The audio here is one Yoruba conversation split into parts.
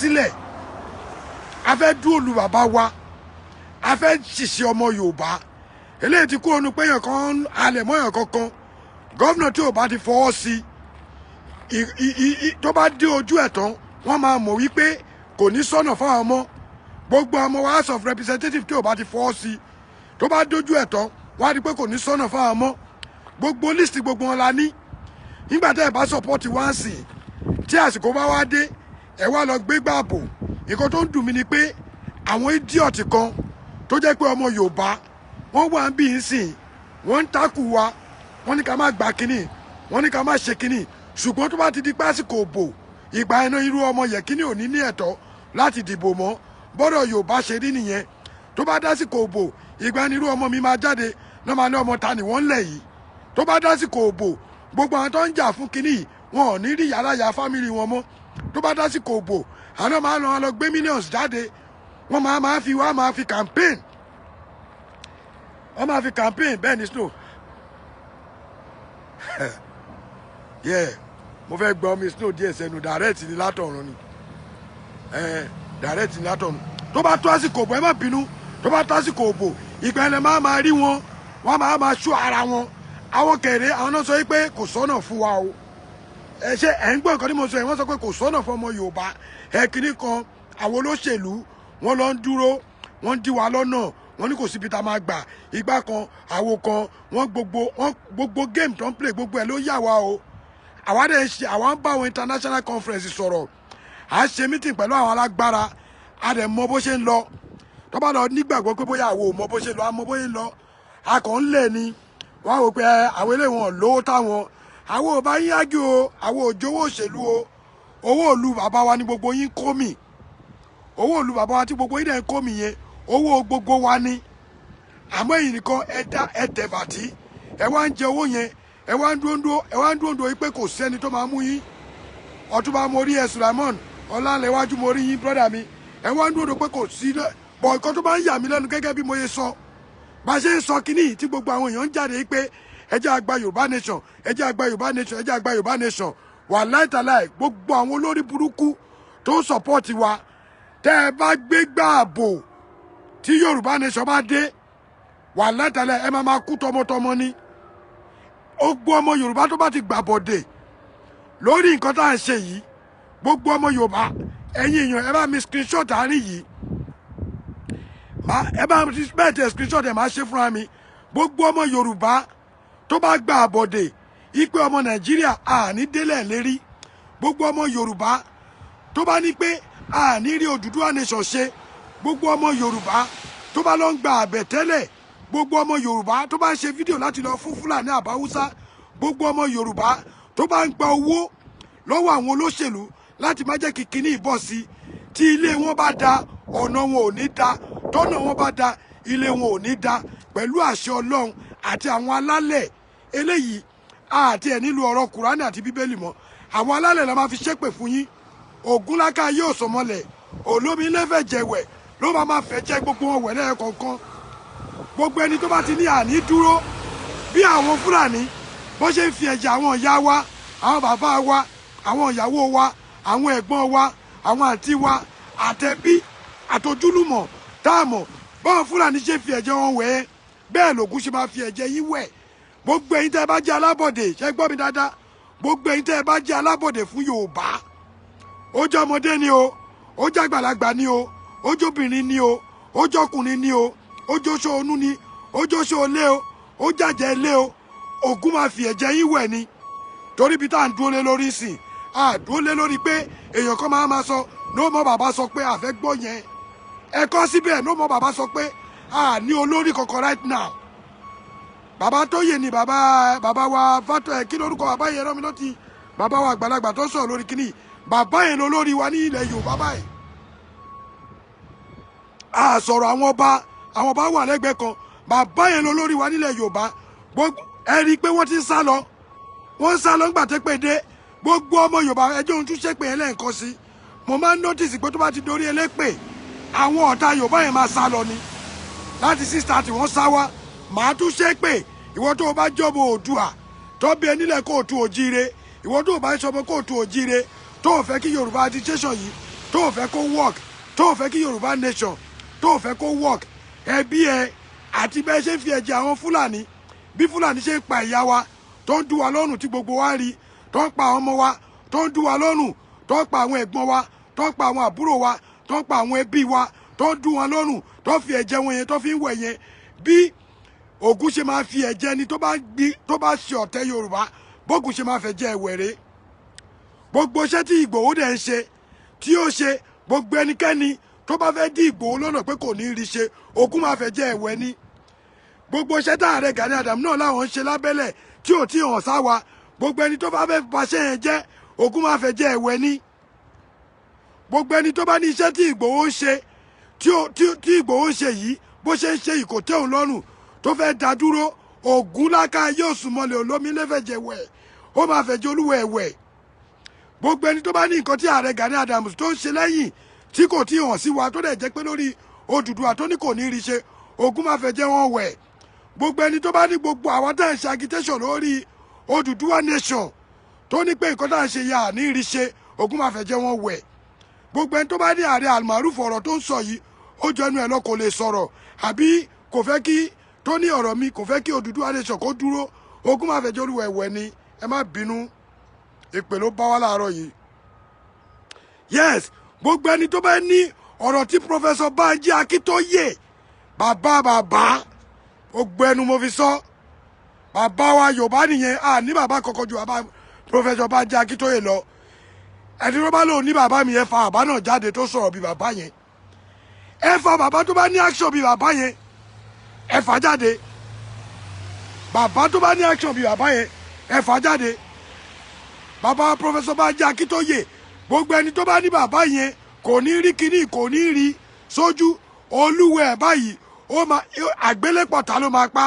Sílẹ̀, a fẹ́ dúró lu bàbá wa, a fẹ́ ṣiṣẹ́ ọmọ Yorùbá. Eléyìí ti kúrò ní pé èèyàn kan halẹ̀ mọ́ èèyàn kankan. Gómìnà tí ò bá ti fọwọ́ sí i, tó bá dé ojú ẹ̀ tán, wọ́n máa mọ̀ wípé kò ní sọ́nà fáwọn ọmọ, gbogbo ọmọ wa. House of Representative tí ò bá ti fọwọ́ sí, tó bá dójú ẹ̀ tán, wọ́n á rí pé kò ní sọ́nà fáwọn ọmọ. Gbogbo list gbogbo wọn la ní. Nígbà tẹ́ ẹ bá support wá sí, tí àsìkò bá wá dé, ẹ wá lọ gbé gbàbò. Nǹkan tó ń dùn mí ni pé àwọn idiot kan tó jẹ́ pé ọmọ Yorùbá, wọ́n wà ń bí ń sìn, wọ́n ń takù wa, wọ́n ní ká má gba kínní, wọ́n ní ká má ṣe kínní. Ṣùgbọ́n tó bá ti di pásìkò òbò, ìgbà iná, irú ọmọ yẹ kínní ò ní ní ẹ̀tọ́ láti dìbò mọ́. Bọ́dọ̀ Yorùbá ṣe rí nìyẹn. Tó bá dásìkò òbò, ìgbà ni irú ọmọ mi máa jáde náà, máa ní ọmọ ta ni wọ́n ń lẹ̀ yìí. Tó bá dásìkò òbò, gbogbo àwọn tó ń jà fún kínní yìí, wọn ò ní rí yàrá ya family wọn mọ́. Tó bá dásìkò òbò, àwọn máa lọ gbé millions jáde, wọ́n máa fi wá máa fi campaign, wọ́n máa fi campaign. Bẹ́ẹ̀ ni snow. Yeah, mo fẹ́ gbọ́ omi snow díẹ̀ sẹ́nu. Direct ni látọ̀run ni, direct ni látọ̀run. Tó bá tó àsìkò òbò, ẹ má bínú, tó bá tó àsìkò òbò, ìgbà yẹn lẹ máa máa rí wọn, wọ́n máa máa ṣó ara wọn. Àwọn kẹrẹ, àwọn náà sọ pé kò sọ́nà fún wa o. Ẹ ṣe ẹ̀ ń gbọ́ nǹkan tí mo sọ yẹn? Wọ́n sọ pé kò sọ́nà fún ọmọ Yorùbá. Ẹ kínní kan, àwọn olóṣèlú, wọ́n lọ ń dúró, wọ́n ń dí wa lọ́nà, wọ́n ní kò síbi tá a máa gbà. Ìgbà kan, àwo kan, wọ́n gbogbo wọ́n gbogbo game tó ń play, gbogbo ẹ̀ ló yà wá o. Àwa dẹ̀ ń ṣe, àwa ń bá àwọn international conference sọ̀rọ̀, à ń ṣe meeting pẹ̀lú àwọn alágbára, a dẹ̀ mọ bó ṣe ń lọ. Tó bá lọ nígbàgbọ́ pé bóyá àwọn ò mọ bó ṣe lọ, a mọ bó ṣe ń lọ. A kàn ń lẹ̀ ni. Wọ́n á wò pé àwọn eléyìí wọn lówó táwọn. Àwọn ò bá yín ájú o, àwọn ò jówó òṣèlú o. Owó òlu bàbá wa ni gbogbo yín kó mì. Owó òlu bàbá wa tí gbogbo yín dẹ̀ ń kó mì yẹn, owó gbogbo wa ni. Àmọ́ èyí nìkan, ẹ dá ẹ tẹ̀ bàtí, ẹ wá ń jẹ owó yẹn, ẹ wá ń dúró, ẹ wá ń dúró pé kò sẹ́ni tó máa mú yín. Ọ̀túnba, mo rí ẹ. Sulaimon Ọlánlẹ́wájú, mo rí yín, brother mi. Ẹ wá ń dúró pé kò sí bọ̀. Nǹkan tó bá ń yà mí lẹ́nu, gẹ́gẹ́ bí mo ṣe sọ, bá ṣe ń sọ kínní tí gbogbo àwọn èèyàn ń jáde pé ẹ jẹ́ àgbà Yorùbá nation, ẹ jẹ́ àgbà Yorùbá nation, ẹ jẹ́ àgbà Yorùbá nation, wà láìtàláì, gbogbo àwọn olórí burúkú tó ń support wa, tẹ́ ẹ bá gbé gbààbò tí Yorùbá nation bá dé, wà láìtàláì, ẹ máa máa kú tọmọtọmọ ni. Ó gbọ́, ọmọ Yorùbá tó bá ti gbàbọ̀dè lórí nǹkan tá à ń ṣe yìí, gbogbo ọmọ Yorùbá, ẹ̀yin èèyàn, ẹ bá mi screenshot àárín yìí. Ẹ bá mi bẹ́ẹ̀ tẹ screenshot ẹ̀, máa ṣe fúnra mi. Gbogbo ọmọ Yorùbá tó bá gba àbọ̀dè ipe ọmọ Nàìjíríà àní délẹ̀ lérí, gbogbo ọmọ Yorùbá tó bá ní pé àní rí Odùduwà nation ṣe, gbogbo ọmọ Yorùbá tó bá lọ ń gba àbẹ̀tẹ́lẹ̀, gbogbo ọmọ Yorùbá tó bá ń ṣe fídíò láti lọ fún Fúlàní àbáwúsá, gbogbo ọmọ Yorùbá tó bá ń gba owó lọ́wọ́ àwọn olóṣèlú láti má jẹ́ kí kinní ìbọ̀ sí, tí ilé wọn bá da, ọ̀nà wọn ò ní da. Tọ́nà wọn bá da, ilé wọn ò ní da, pẹ̀lú àṣẹ Ọlọ́run àti àwọn alálẹ̀. Eléyìí àti ẹ̀ nílùú ọ̀rọ̀ Kùránì àti Bíbélì mọ́. Àwọn alálẹ̀ la máa fi ṣépè fún yín. Ògúnláka yóò sọmọlẹ̀ olómi lẹ́fẹ̀ẹ́ jẹ̀wẹ̀ ló máa máa fẹ́ jẹ́ gbogbo wọn wẹ̀ lẹ́ẹ̀kọ̀ọ̀kan. Gbogbo ẹni tó bá ti ní àní dúró bí àwọn Fúlàní bó ṣe ń fi ẹ̀jẹ̀ àwọn ìyá wa, àwọn bàbá wa, àwọn ìyàwó wa, àwọn ẹ̀gbọ́n wa, àwọn àǹtí wa, àtẹ̀bí àtojúlùmọ̀ táàmọ̀, báwọn Fúlàní ṣe fi ẹ̀jẹ̀ wọn wẹ̀ ẹ́, bẹ́ẹ̀ lògùn ṣe máa fi ẹ̀jẹ̀ yín wẹ̀. Gbogbo ẹ̀yin tẹ́ ẹ bá jẹ́ alábọ̀dé, ṣe gbọ́ mi dáadáa? Gbogbo ẹ̀yin tẹ́ ẹ bá jẹ́ alábọ̀dé fún Yorùbá, ó jẹ́ ọmọdé ni o, ó jẹ́ àgbàlagbà ni o, ó jẹ́ obìnrin ni o, ó jẹ́ ọkùnrin ni o, ó jẹ́ oṣó onú ni, ó jẹ́ oṣó ilé o, ó jàjẹ́ ilé o, Ògún máa fi ẹ̀jẹ̀ yín wẹ̀ ni. Torí ibi tá à ń dúró lé lórí sìn, à dúró lé lórí pé èèyàn kan máa ma sọ no mọ́. Bàbá sọ pé àfẹ́ gbọ́ yẹn, ẹ kọ́ síbẹ̀, no mọ́. Bàbá sọ pé a ní olórí kankan right now. Bàbá tó yè ni bàbá, bàbá wa fátọ ẹ, kí lórúkọ bàbá yẹn? Rán mi lọ́tì bàbá wa àgbàlagbà tó sọ̀rọ̀ lórí kínní. Bàbá yẹn lólórí wa ní ilẹ̀ Yorùbá báyìí. A sọ̀rọ̀ àwọn ọba, àwọn ọba wà lẹ́gbẹ̀ẹ́ kan. Bàbá yẹn lólórí wa nílẹ̀ Yorùbá. Gbogbo ẹ rí i pé wọ́n ti ń sá lọ, wọ́n ń sá lọ ńgbà tẹ́ pé dé. Gbogbo ọmọ Yorùbá, ẹjọ́ ohun tún ṣépè yẹn lẹ́ẹ̀kan sí. Mo máa ń notice pé tó bá ti dorí elépè, àwọn ọ̀tá Yorùbá yẹn máa sá lọ ni. Láti 6:30 wọ́n sá wá. Màá tún ṣépè. Ìwọ tó o bá jọmọ Oòduà tó bí ẹ nílẹ̀ kóòtù òjíire, ìwọ tó o bá ń sọmọ kóòtù òjíire tó o fẹ́ kí Yorùbá agitation yìí tó ò fẹ́ kó work, tó ò fẹ́ kí Yorùbá nation, tó ò fẹ́ kó work, ẹbí ẹ àti bẹ́ẹ̀ ṣe ń fi ẹ̀jẹ̀ àwọn Fúlàní, bí Fúlàní ṣe ń pa ìyá wa, tó ń dú wa lọ́rùn tí gbogbo wa ń rí, tó ń pa àwọn ọmọ wa, tó ń dú wa lọ́rùn, tó ń pa àwọn ẹ̀gbọ́n wa, tó ń pa àwọn àbúrò wa, tó ń pa àwọn ẹbí wa, tó ń dú wọn lọ́rùn, tó ń fi ẹ̀jẹ̀ wọn yẹn, tó fi ń wẹ̀ yẹn, bí Ògún ṣe máa fi ẹ̀jẹ̀ ni tó bá gbí, tó bá ṣe ọ̀tẹ̀ Yorùbá, bógun ṣe máa fẹ́ jẹ́ ẹ̀wẹ̀rẹ́. Gbogbo iṣẹ́ tí Ìgbòho dẹ̀ ń ṣe, tí ó ṣe, gbogbo ẹnikẹ́ni tó bá fẹ́ dí Ìgbòho lọ́nà pé kò ní rí ṣe, Ògún máa fẹ́ jẹ́ ẹ̀wẹ̀ ni. Gbogbo iṣẹ́ tá ààrẹ Gani Adams náà láwọn ń ṣe lábẹ́lẹ̀ tí ò tí hàn sáwa, gbogbo ẹni tó bá fẹ́ baṣẹ́ yẹn jẹ́, Ògún máa fẹ́ jẹ́ ẹ̀wẹ̀ ni. Gbogbo ẹni tó bá ní iṣẹ́ tí Ìgbòho ń ṣe, tí Ìgbòho ń ṣe yìí, bó ṣe ń ṣe yìí kò tẹ́ òun lọ́rùn, tó fẹ́ dá dúró, Ògún láká yóò sùnmọ́lẹ̀ olómi lẹ́fẹ̀jẹ̀ wẹ̀, ó máa fẹ́ jẹ́ olúwẹ̀ ẹ̀wẹ̀. Gbogbo ẹni tó bá ní nǹkan tí ààrẹ Gani Adams tó ń ṣe lẹ́yìn tí kò tí hàn sí wa, tó dẹ̀ jẹ́ pé lórí Odùduwà tó ní kò ní rí ṣe, Ògún máa fẹ́ jẹ́ wọ́n wẹ̀. Gbogbo ẹni tó bá ní gbogbo àwọn tá à ń ṣe agitation lórí Odùduwà nation, tó ní pé nǹkan tá à ń ṣe yà ní rí ṣe, Ògún máa fẹ́ jẹ́ wọ́n wẹ̀. Gbogbo ẹni tó bá ní ààrẹ Almaroof ọ̀rọ̀ tó ń sọ yìí, ó jọ ẹnu ẹ̀ lọ, kò lè sọ̀rọ̀, àbí kò fẹ́ kí tó ní ọ̀rọ̀ mi, kò fẹ́ kí Odùduwà nation kó dúró, Ògún máa fẹ́ jẹ́ olúwa ẹ̀wẹ̀ ni. Ẹ má bínú, ìpè ló bá wá láàárọ̀ yìí. Yes, gbogbo ẹni tó bá ní ọ̀rọ̀ tí Professor Banji Akíntóyè, bàbá bàbá, gbogbo ẹnu mo fi sọ, bàbá wa Yorùbá nìyẹn, a ní bàbá kọ̀ọ̀kan ju bàbá Professor Banji Akíntóyè lọ. Ẹni tó bá lòun ní bàbá mi yẹn, fa bàbá náà jáde tó sọ̀rọ̀ bí bàbá yẹn. Ẹ fa bàbá tó bá ní action bí bàbá yẹn, ẹ fà jáde. Bàbá tó bá ní action bí bàbá yẹn, ẹ fà jáde. Bàbá Professor Banji Akíntóyè, gbogbo ẹni tó bá ní bàbá yẹn kò ní rí kíní, kò ní rí sójú olúwẹ̀ báyìí, ó máa àgbélépọ̀tà ló máa pa.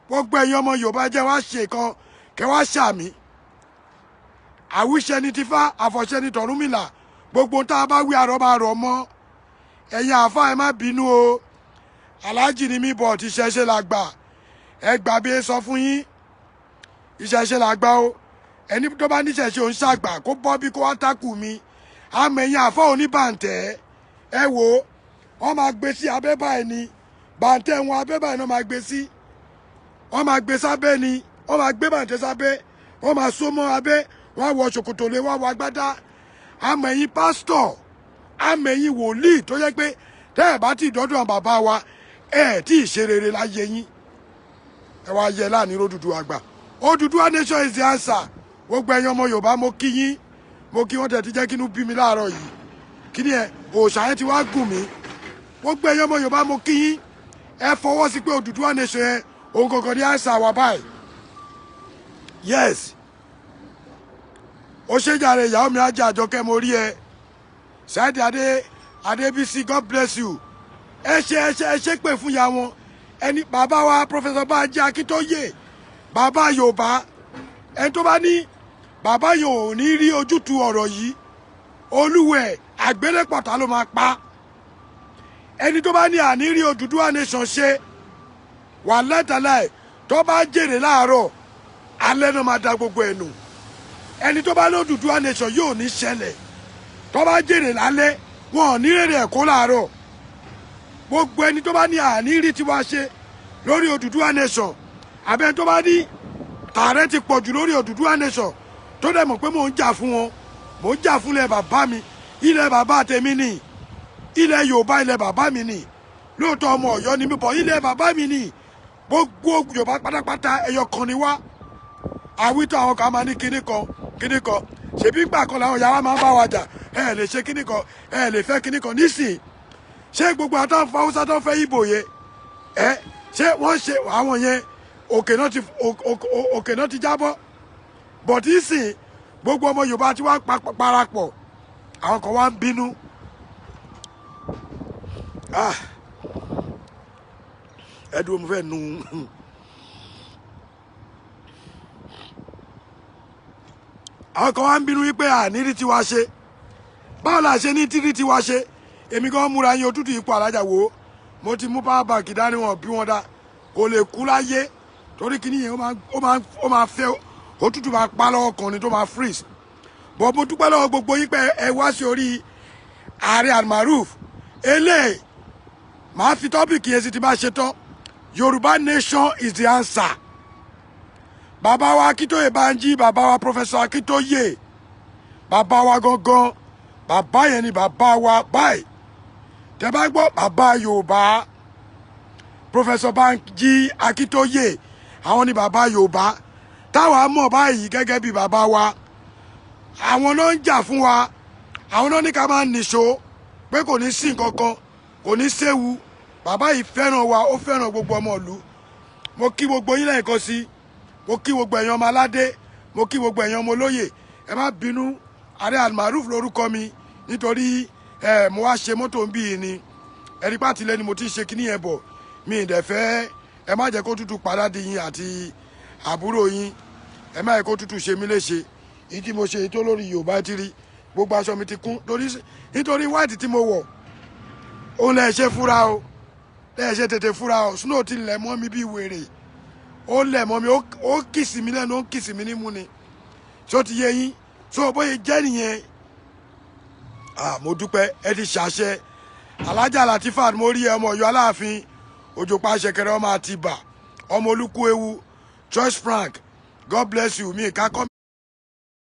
Gbogbo ẹ̀yin ọmọ Yorùbá, jẹ́ wá ṣe kan kẹ́ wá ṣàmì. Àwíṣẹ ni tífá, àfọ̀ṣẹ ni tọ̀rúnmìlà. Gbogbo tá a bá wí, àrọ́ máa rọ̀ mọ́. Ẹ̀yin àáfàá, ẹ má bínú o, aláàjì ni mí bọ̀, tí ṣẹṣẹ la gbà. Ẹ gbà bí ẹ sọ fún yín, ìṣẹ̀ṣe la gbà o. Ẹni tó bá níṣẹ̀ṣe òun ṣàgbà, kó bọ́ bí kó wá tákù mi. Àmọ́ ẹ̀yin àáfàá oníbàǹtẹ́, ẹ wò ó, wọ́n máa gbé sí abẹ́ báyìí ni. Bàǹtẹ́ wọn, abẹ́ báyìí náà máa gbé sí. Wọ́n máa gbé sábẹ́ ni, wọ́n máa gbé bàǹtẹ́ sábẹ́, wọ́n máa so mọ́ abẹ́, wọ́n á wọ ṣòkòtò lé, wọ́n á wọ agbádá. Àmọ́ ẹ̀yin pásítọ̀, àmọ́ ẹ̀yin wòlíì tó yẹ pé tẹ́ ẹ̀ bá ti dọ́dọ̀ àwọn bàbá wa, ẹ̀ tí ì ṣe rere láyé yín, ẹ wá yẹ láàrin Odùduwà àgbà. Odùduwà nation is the answer. Gbogbo ẹ̀yin ọmọ Yorùbá, mo kí yín, mo kí wọ́n tẹ̀ ti jẹ́ kínú bí mi láàárọ̀ yìí. Kí ni ẹ òòṣà yẹn ti wá gùn mí. Gbogbo ẹ̀yin ọmọ Yorùbá, mo kí yín. Ẹ fọwọ́ sí pé Odùduwà nation yẹn, òun gangan ní answer wa báyìí. Yes, ó ṣe jàre. Ìyàwó mi ajá àjọkẹ́, mo rí ẹ. Saidi Adé Adébísí, God bless you. Ẹ ṣe, ẹ ṣe, ẹ ṣe pè fún ìyá wọn ẹni bàbá wa Professor Banji Akíntóyè, bàbá Yorùbá. Ẹni tó bá ní bàbá yóò ní rí ojútùú ọ̀rọ̀ yìí, olúwẹ̀ àgbélépọ̀tà ló máa pa. Ẹni tó bá ní àní rí Odùduwà nation ṣe, wà lẹ́tàláì, tó bá jèrè láàárọ̀, alẹ́ náà máa da gbogbo ẹ̀ nù. Ẹni tó bá ní Odùduwà nation yóò ní ṣẹlẹ̀, tó bá jèrè lálẹ́, wọn ò ní rèrè ẹ̀kọ́ láàárọ̀. Gbogbo ẹni tó bá ní àní rí tiwa ṣe lórí Odùduwà nation, àbẹ tó bá ní tààrẹ ti pọ̀jù lórí Odùduwà nation, tó dẹ̀ mọ̀ pé mò ń jà fún wọn, mò ń jà fún ilẹ̀ bàbá mi, ilẹ̀ bàbá tèmi ni, ilẹ̀ Yorùbá, ilẹ̀ bàbá mi ni. Lóòótọ́ ọmọ Ọ̀yọ́ ni mí bọ̀, ilẹ̀ bàbá mi ni. Gbogbo Yorùbá pátápátá, ẹyọ kan ni wá. Àwítọ́ àwọn kan máa ní kinní kan, kinní kan. Ṣèbí gbà kan làwọn ìyá wa máa ń bá wa jà, ẹ lè ṣe kinní kan, ẹ lè fẹ́ kinní kan. Nísìn, ṣé gbogbo àtàwọn Haúsá tó ń fẹ́ Ìbò yẹn, ẹ ṣé wọ́n ṣe àwọn yẹn, òkè náà ti jábọ́? But ìsìn, gbogbo ọmọ Yorùbá tí wọ́n parapọ̀, àwọn kan wá ń bínú. Ah, ẹ dúró, mo fẹ́ nu. Àwọn kan wá ń bínú wípé àní rí tiwa ṣe. Báwo la ṣe ní tírí tiwa ṣe? Èmi gan múra yín, òtútù ipò alájà wò ó. Mo ti mú power bank dání, wọn bí wọn dá, kò lè kú láyé, torí kíní yẹn ó máa fẹ́ òtútù, máa pa lọ́wọ́ kan ni tó máa freeze. Bọ́ mo dúpẹ́ lọ́wọ́ gbogbo yín pé ẹ wá sí orí Ààrẹ Almaroof. Eléyìí màá fi topic yẹn sí ti bá ṣe tán. Yorùbá nation is the answer. Bàbá wa Akíntóyè Bánjí, bàbá wa Professor Akíntóyè, bàbá wa gangan, bàbá yẹn ni bàbá wa báyìí. Tẹ́ bá gbọ́ bàbá Yorùbá, Professor Bánjí Akíntóyè, àwọn ni bàbá Yorùbá táwa mọ̀ báyìí gẹ́gẹ́ bí bàbá wa. Àwọn náà ń jà fún wa, àwọn náà ní ká máa nìṣó pé kò ní sí nǹkan kan, kò ní séwu. Bàbá yìí fẹ́ràn wa, ó fẹ́ràn gbogbo ọmọ ìlú. Mo kí gbogbo yín lẹ́ẹ̀kan sí. Mo kí gbogbo ẹ̀yin ọmọ aládé, mo kí gbogbo ẹ̀yin ọmọ olóyè. Ẹ má bínú, Ààrẹ Almaroof lórúkọ mi, nítorí ẹ mo wá ṣe mọ́tò ń bí yìí ni. Ẹ̀rí pàtìlẹ́ ni mo ti ń ṣe kíní yẹn bọ̀. Mi ì dẹ̀ fẹ́, ẹ má jẹ́ kó tútù padà di yín àti àbúrò yín. Ẹ má jẹ́ kó tútù ṣe mí léṣe. Èyí tí mo ṣe èyí tó lórí Yorùbá ti rí, gbogbo aṣọ mi ti kún nítorí white tí mo wọ̀. Òun lẹ̀ ṣe fúra o, lẹ̀ ṣe tètè fúra o. Snow ti lẹ̀ mọ́ mi bí wèrè, ó lẹ̀ mọ́ mi, ó kìsì mí lẹ́nu, ó kìsì mí nímú ni. Ṣó ti yé yín? So bóyá jẹ́ nìyẹn. Ah, mo dúpẹ́, ẹ ti ṣàṣẹ. Alájà Latifat, mo rí ẹ, ọmọ Ọ̀yọ́ Aláàfin Òjòpá Ṣẹ̀kẹ̀rẹ̀, ọmọ Àtìbà, ọmọ Olúkú Ewu. Joyce Frank, God bless you. Mi ìka kọ́.